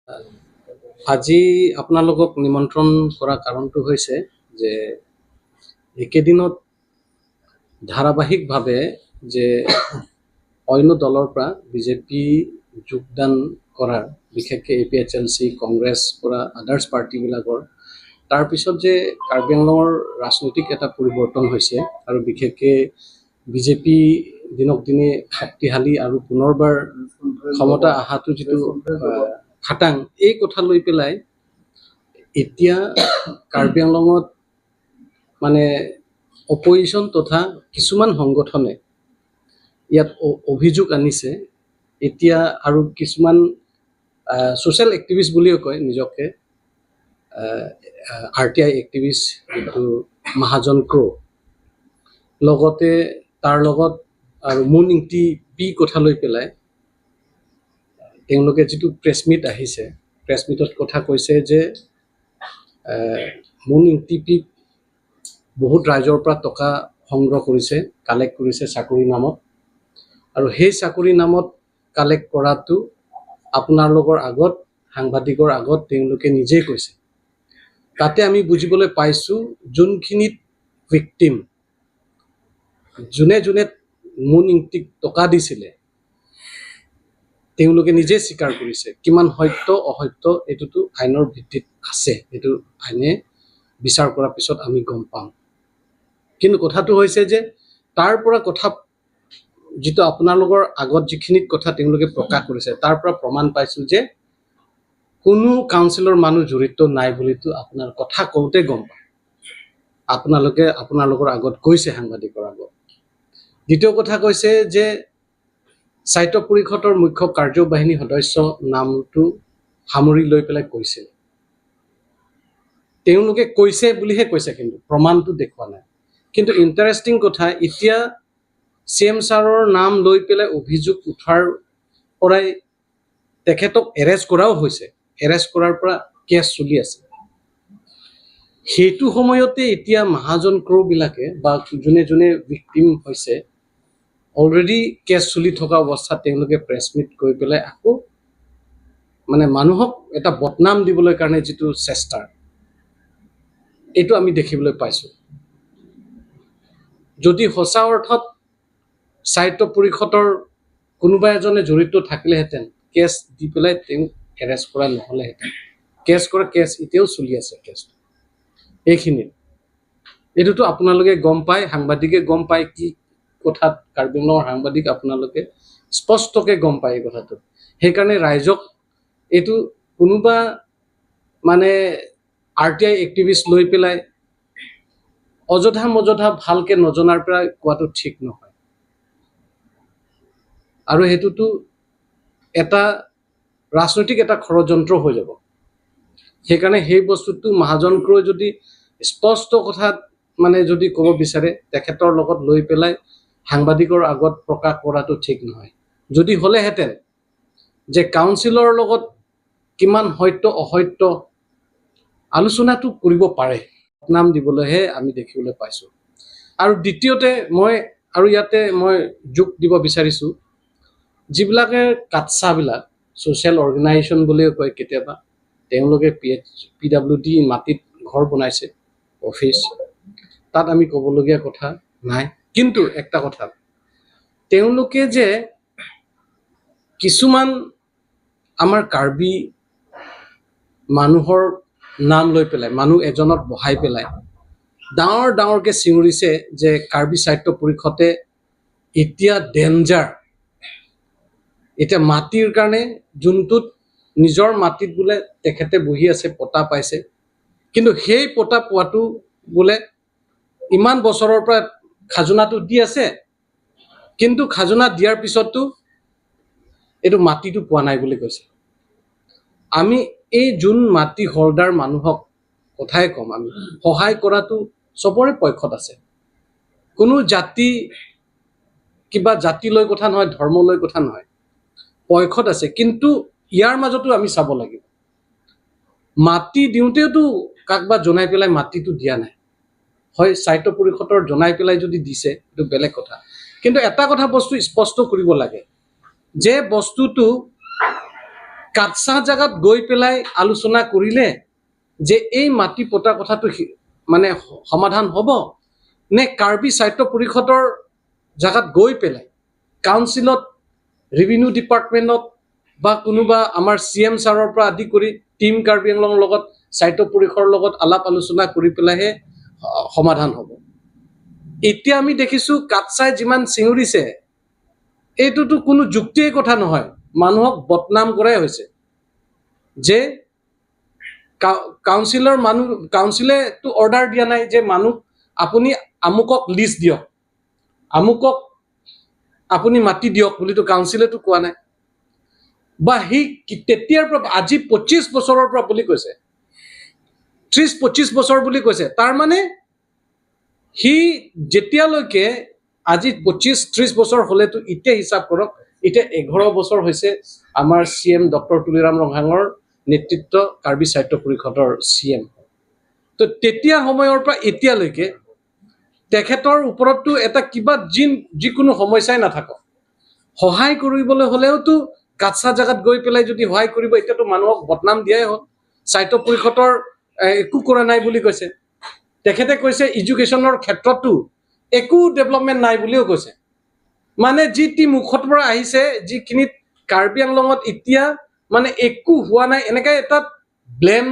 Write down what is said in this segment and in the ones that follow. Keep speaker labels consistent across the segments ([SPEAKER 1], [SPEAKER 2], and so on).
[SPEAKER 1] আজি আপোনালোকক নিমন্ত্ৰণ কৰা কাৰণটো হৈছে যে একেদিনত ধাৰাবাহিকভাৱে যে অন্য দলৰ পৰা বিজেপি যোগদান কৰাৰ, বিশেষকৈ এপিএইচএলচি, কংগ্ৰেছ পৰা আদাৰ্ছ পাৰ্টিবিলাকৰ, তাৰপিছত যে কাৰ্বি আংলঙৰ ৰাজনৈতিক এটা পৰিৱৰ্তন হৈছে আৰু বিশেষকৈ বিজেপি দিনক দিনে শক্তিশালী আৰু পুনৰবাৰ ক্ষমতা অহাটো যিটো খাটাং, এই কথা লৈ পেলাই এতিয়া কাৰ্বি আংলঙত মানে অপজিশ্যন তথা কিছুমান সংগঠনে ইয়াত অভিযোগ আনিছে। এতিয়া আৰু কিছুমান ছ'চিয়েল এক্টিভিষ্ট বুলিও কয় নিজকে, আৰটিআই এক্টিভিষ্ট যিটো মহাজন ক্ৰ', লগতে তাৰ লগত আৰু মুন ইংতি পি কথা লৈ পেলাই তেওঁলোকে যিটো প্ৰেছ মিট আহিছে, প্ৰেছ মিটত কথা কৈছে যে মুন ইংতি পি বহুত ৰাইজৰ পৰা টকা সংগ্ৰহ কৰিছে, কালেক্ট কৰিছে চাকৰিৰ নামত, আৰু সেই চাকৰিৰ নামত কালেক্ট কৰাটো আপোনালোকৰ আগত, সাংবাদিকৰ আগত তেওঁলোকে নিজেই কৈছে। তাতে আমি বুজিবলৈ পাইছোঁ যোনখিনিত ভিক্টিম, যোনে যোনে মুন ইংতিক টকা দিছিলে তেওঁলোকে নিজে স্বীকাৰ কৰিছে। কিমান সত্য অসত্য এইটোতো আইনৰ ভিত্তিত আছে, এইটো আইনে বিচাৰ কৰাৰ পিছত আমি গম পাম। কিন্তু কথাটো হৈছে যে তাৰ পৰা কথা যিটো আপোনালোকৰ আগত যিখিনিত কথা তেওঁলোকে প্ৰকাশ কৰিছে, তাৰ পৰা প্ৰমাণ পাইছোঁ যে কোনো কাউন্সিলৰ মানুহ জড়িত নাই বুলিতো আপোনাৰ কথা কওঁতে গম পায়, আপোনালোকে আপোনালোকৰ আগত কৈছে, সাংবাদিকৰ আগত। দ্বিতীয় কথা কৈছে যে স্বায়ত্ত পৰিষদৰ মুখ্য কাৰ্যবাহিনী সদস্য নামটো সামৰি লৈ পেলাই কৈছিল, তেওঁলোকে কৈছে বুলিহে কৈছে, কিন্তু প্ৰমাণটো দেখুওৱা নাই। কিন্তু ইণ্টাৰেষ্টিং কথা, এতিয়া চি এম ছাৰৰ নাম লৈ পেলাই অভিযোগ উঠাৰ পৰাই তেখেতক এৰেষ্ট কৰাও হৈছে, এৰেষ্ট কৰাৰ পৰা কেছ চলি আছে। সেইটো সময়তে এতিয়া মহাজন ক্ৰ'বিলাকে বা যোনে যোনে ভিক্টিম হৈছে, অলৰেডি কেছ চলি থকা অৱস্থাত তেওঁলোকে প্ৰেছ মিট কৰি পেলাই আকৌ মানে মানুহক এটা বদনাম দিবলৈ কাৰণে যিটো চেষ্টা, এইটো আমি দেখিবলৈ পাইছোঁ। যদি সঁচা অৰ্থত স্বায়ত্ত পৰিষদৰ কোনোবা এজনে জড়িত থাকিলেহেঁতেন, কেছ দি পেলাই তেওঁক এৰেষ্ট কৰা নহ'লেহেঁতেন। কেছ কৰা কেছ এতিয়াও চলি আছে কেছটো এইখিনিত। এইটোতো আপোনালোকে গম পায়, সাংবাদিকে গম পায় কি কথাত, কাৰ্বি আংলঙৰ সাংবাদিক আপোনালোকে স্পষ্টকৈ গম পায় এই কথাটো। সেইকাৰণে ৰাইজক এইটো কোনোবা মানে আৰটিআই এক্টিভিষ্ট লৈ পেলাই অযথা মজথা ভালকৈ নজনাৰ পৰা কোৱাটো ঠিক নহয়। আৰু সেইটোতো এটা ৰাজনৈতিক এটা ষড়যন্ত্ৰ হৈ যাব। সেইকাৰণে সেই বস্তুটো মহাজন ক্ৰয় যদি স্পষ্ট কথাত মানে যদি ক'ব বিচাৰে, তেখেতৰ লগত লৈ পেলাই সাংবাদিকৰ আগত প্ৰকাশ কৰাটো ঠিক নহয়। যদি হ'লেহেঁতেন যে কাউন্সিলৰ লগত কিমান সত্য অসত্য আলোচনাটো কৰিব পাৰে, নাম দিবলৈহে আমি দেখিবলৈ পাইছোঁ। আৰু দ্বিতীয়তে মই আৰু ইয়াতে মই যোগ দিব বিচাৰিছোঁ, যিবিলাকে কাটচাবিলাক ছ'চিয়েল অৰ্গেনাইজেশ্যন বুলিও কয় কেতিয়াবা, তেওঁলোকে পিডাব্লিউডি মাটিত ঘৰ বনাইছে, অফিচ, তাত আমি ক'বলগীয়া কথা নাই। কিন্তু একটা কথা, তেওঁলোকে যে কিছুমান আমাৰ কাৰ্বি মানুহৰ নাম লৈ পেলাই মানুহ এজনক বহাই পেলাই ডাঙৰ ডাঙৰকৈ চিঞৰিছে যে কাৰ্বি স্বায়ত্ত পৰিষদে এতিয়া ডেঞ্জাৰ, এতিয়া মাটিৰ কাৰণে যোনটোত নিজৰ মাটিত বোলে তেখেতে বহি আছে, পতা পাইছে, কিন্তু সেই পতা পোৱাটো বোলে ইমান বছৰৰ পৰা খাজনাটো দি আছে, কিন্তু খাজনা দিয়াৰ পিছতো এইটো মাটিটো পোৱা নাই বুলি কৈছে। আমি এই যোন মাটি হল্ডাৰ মানুহক কথাই ক'ম, আমি সহায় কৰাটো চবৰে পক্ষত আছে। কোনো জাতি কিবা জাতি লৈ কথা নহয়, ধৰ্ম লৈ কথা নহয়, পক্ষত আছে। কিন্তু ইয়াৰ মাজতো আমি চাব লাগিব, মাটি দিওঁতেওতো কাকবা জনাই পেলাই মাটিটো দিয়া নাই, হয় স্বায়ত্ত পৰিষদৰ জনাই পেলাই যদি দিছে এইটো বেলেগ কথা। কিন্তু এটা কথা বস্তু স্পষ্ট কৰিব লাগে যে বস্তুটো কাটচা জেগাত গৈ পেলাই আলোচনা কৰিলে যে এই মাটি পতা কথাটো মানে সমাধান হ'ব নে কাৰ্বি সাহিত্য পৰিষদৰ জেগাত গৈ পেলাই কাউন্সিলত, ৰেভিনিউ ডিপাৰ্টমেণ্টত বা কোনোবা আমাৰ চি এম ছাৰৰ পৰা আদি কৰি টিম কাৰ্বি আংলঙৰ লগত, সাহিত্য পৰিষদৰ লগত আলাপ আলোচনা কৰি পেলাইহে সমাধান হ'ব? এতিয়া আমি দেখিছোঁ কাটচাই যিমান চিঞৰিছে, এইটোতো কোনো যুক্তিৰ কথা নহয়, মানুহক বদনাম কৰাই হৈছে যে কাউন্সিলৰ মানুহ, কাউন্সিলেতো অৰ্ডাৰ দিয়া নাই যে মানুহ আপুনি আমুকক লিষ্ট দিয়ক, আমুকক আপুনি মাটি দিয়ক বুলিতো কাউন্সিলেতো কোৱা নাই। বা সি তেতিয়াৰ পৰা আজি 25 বছৰৰ পৰা বুলি কৈছে, 30-25 বছৰ বুলি কৈছে। তাৰমানে সি যেতিয়ালৈকে আজি 25-30 বছৰ হ'লেতো এতিয়া হিচাপ কৰক, এতিয়া 11 বছৰ হৈছে আমাৰ চি এম ডক্টৰ তুলিৰাম ৰংহাঙৰ নেতৃত্ব কাৰ্বি সাহিত্য পৰিষদৰ চি এম। তো তেতিয়া সময়ৰ পৰা এতিয়ালৈকে তেখেতৰ ওপৰততো এটা কিবা যিকোনো সমস্যাই নাথাকক, সহায় কৰিবলৈ হ'লেওতো কাটচা জেগাত গৈ পেলাই যদি সহায় কৰিব, এতিয়াতো মানুহক বদনাম দিয়াই হ'ল। সাহিত্য পৰিষদৰ একো কৰা নাই বুলি কৈছে তেখেতে, কৈছে এডুকেশ্যনৰ ক্ষেত্ৰতো একো ডেভেলপমেণ্ট নাই বুলিও কৈছে। মানে যি টি মুখৰ পৰা আহিছে, যিখিনিত কাৰ্বি আংলঙত এতিয়া মানে একো হোৱা নাই, এনেকৈ এটা ব্লেম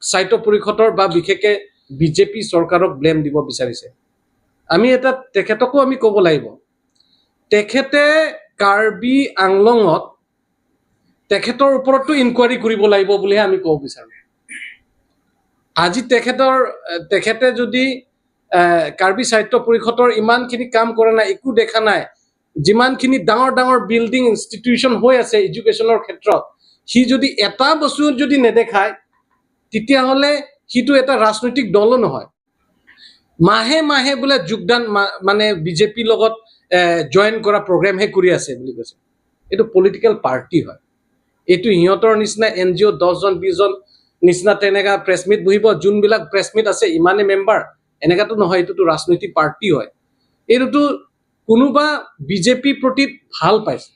[SPEAKER 1] সাহিত্য পৰিষদৰ বা বিশেষকৈ বিজেপি চৰকাৰক ব্লেম দিব বিচাৰিছে। আমি এটা তেখেতকো আমি ক'ব লাগিব, তেখেতে কাৰ্বি আংলঙত তেখেতৰ ওপৰতো ইনকুৱাৰী কৰিব লাগিব বুলিহে আমি ক'ব বিচাৰোঁ। আজি তেখেতে যদি কাৰ্বি সাহিত্য পৰিষদৰ ইমানখিনি কাম কৰা নাই, একো দেখা নাই, যিমানখিনি ডাঙৰ ডাঙৰ বিল্ডিং ইনষ্টিটিউশ্যন হৈ আছে এডুকেশ্যনৰ ক্ষেত্ৰত, সি যদি এটা বস্তু যদি নেদেখায়, তেতিয়াহ'লে সিটো এটা ৰাজনৈতিক দলো নহয়। মাহে মাহে বোলে যোগদান মানে বিজেপিৰ লগত জইন কৰা প্ৰগ্ৰেমহে কৰি আছে বুলি কৈছে। এইটো পলিটিকেল পাৰ্টি হয়, এইটো সিহঁতৰ নিচিনা এন জি অ' 10জন 20জন নিচিনা তেনেকা প্ৰেছ মিট বহিব, যোনবিলাক প্ৰেছ মিট আছে ইমানে মেম্বাৰ, এনেকাতো নহয়। এইটোতো ৰাজনৈতিক পাৰ্টি হয়। এইটোতো কোনোবা বিজেপিৰ প্ৰতি ভাল পাইছে,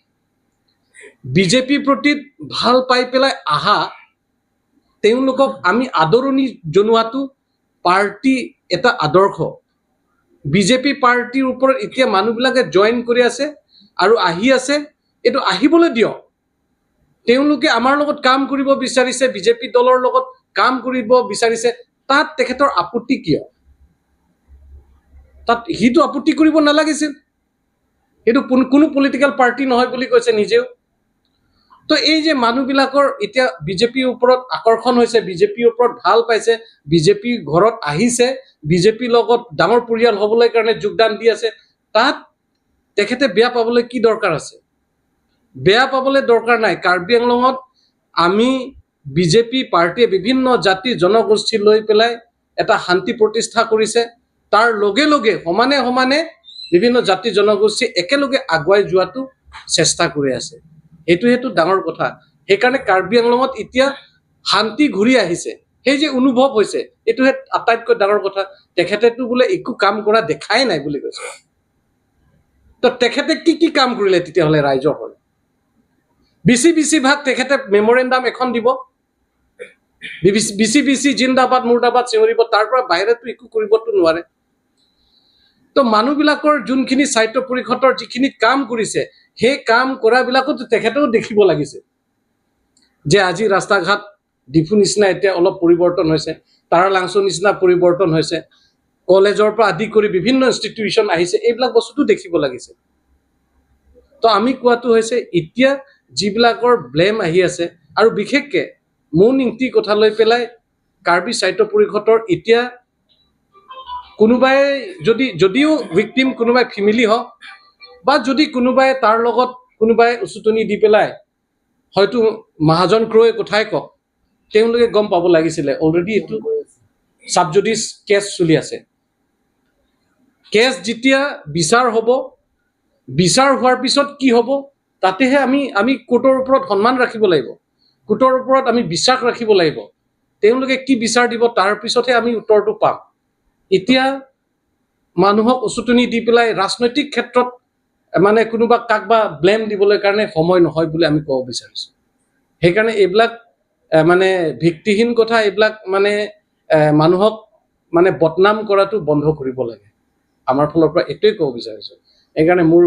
[SPEAKER 1] বিজেপিৰ প্ৰতি ভাল পাই পেলাই আহা তেওঁলোকক আমি আদৰণি জনোৱাটো পাৰ্টি এটা আদৰ্শ। বিজেপি পাৰ্টিৰ ওপৰত এতিয়া মানুহবিলাকে জইন কৰি আছে আৰু আহি আছে, এইটো আহিবলৈ দিয়ক। তেওঁলোকে আমাৰ লগত কাম কৰিব বিচাৰিছে, বিজেপি দলৰ লগত কাম কৰিব বিচাৰিছে, তাত তেখেতৰ আপত্তি কিয়? তাত সিটো আপত্তি কৰিব নালাগিছিল। সেইটো কোনো পলিটিকেল পাৰ্টি নহয় বুলি কৈছে নিজেও। তো এই যে মানুহবিলাকৰ এতিয়া বিজেপিৰ ওপৰত আকৰ্ষণ হৈছে, বিজেপিৰ ওপৰত ভাল পাইছে, বিজেপি ঘৰত আহিছে, বিজেপিৰ লগত ডাঙৰ পৰিয়াল হ'বলৈ কাৰণে যোগদান দি আছে, তাত তেখেতে বেয়া পাবলৈ কি দৰকাৰ আছে? বেয়া পাবলৈ দৰকাৰ নাই। কাৰ্বি আংলঙত আমি বিজেপি পাৰ্টীয়ে বিভিন্ন জাতি জনগোষ্ঠী লৈ পেলাই এটা শান্তি প্ৰতিষ্ঠা কৰিছে, তাৰ লগে লগে সমানে সমানে বিভিন্ন জাতি জনগোষ্ঠী একেলগে আগুৱাই যোৱাটো চেষ্টা কৰি আছে। সেইটো ডাঙৰ কথা। সেইকাৰণে কাৰ্বি আংলঙত এতিয়া শান্তি ঘূৰি আহিছে, সেই যে অনুভৱ হৈছে, এইটোহে আটাইতকৈ ডাঙৰ কথা। তেখেতেতো বোলে একো কাম কৰা দেখাই নাই বুলি কৈছে। তো তেখেতে কি কি কাম কৰিলে তেতিয়াহ'লে ৰাইজৰ হৈ? বেছিভাগ তেখেতে মেমৰেণ্ডাম এখন দিব, বেছি বেছি জিন্দাবাদ মুৰ্দাবাদ চিঞৰিব, তাৰ পৰা বাহিৰতো একো কৰিবতো নোৱাৰে। তো মানুহবিলাকৰ যোনখিনি সাহিত্য পৰিষদৰ যিখিনি কাম কৰিছে, সেই কাম কৰাবিলাকতো তেখেতেও দেখিব লাগিছে যে আজি ৰাস্তা ঘাট ডিফু নিচিনা এতিয়া অলপ পৰিৱৰ্তন হৈছে, তাৰালাংচুৰ নিচিনা পৰিৱৰ্তন হৈছে, কলেজৰ পৰা আদি কৰি বিভিন্ন ইনষ্টিটিউশ্যন আহিছে, এইবিলাক বস্তুটো দেখিব লাগিছে। তো আমি কোৱাটো হৈছে এতিয়া যিবিলাকৰ ব্লেম আহি আছে, আৰু বিশেষকৈ মৌন ইংতি কথা লৈ পেলাই কাৰ্বি সাহিত্য পৰিষদৰ এতিয়া কোনোবাই যদিও ভিক্টিম কোনোবাই ফেমিলি হওক বা যদি কোনোবাই তাৰ লগত কোনোবাই উচুতনি দি পেলাই হয়তো মহাজন ক্ৰয়ে কথাই কওক, তেওঁলোকে গম পাব লাগিছিলে অলৰেডি এইটো চাবজুডিচ কেছ চলি আছে। কেছ যেতিয়া বিচাৰ হ'ব, বিচাৰ হোৱাৰ পিছত কি হ'ব তাতেহে আমি কোৰ্টৰ ওপৰত সন্মান ৰাখিব লাগিব, কোৰ্টৰ ওপৰত আমি বিশ্বাস ৰাখিব লাগিব। তেওঁলোকে কি বিচাৰ দিব তাৰ পিছতহে আমি উত্তৰটো পাম। এতিয়া মানুহক উচুতনি দি পেলাই ৰাজনৈতিক ক্ষেত্ৰত মানে কোনোবা কাক বা ব্লেম দিবলৈ কাৰণে সময় নহয় বুলি আমি ক'ব বিচাৰিছোঁ। সেইকাৰণে এইবিলাক মানে ভিত্তিহীন কথা, এইবিলাক মানে মানুহক মানে বদনাম কৰাটো বন্ধ কৰিব লাগে। আমাৰ ফালৰ পৰা এইটোৱে ক'ব বিচাৰিছোঁ। সেইকাৰণে মোৰ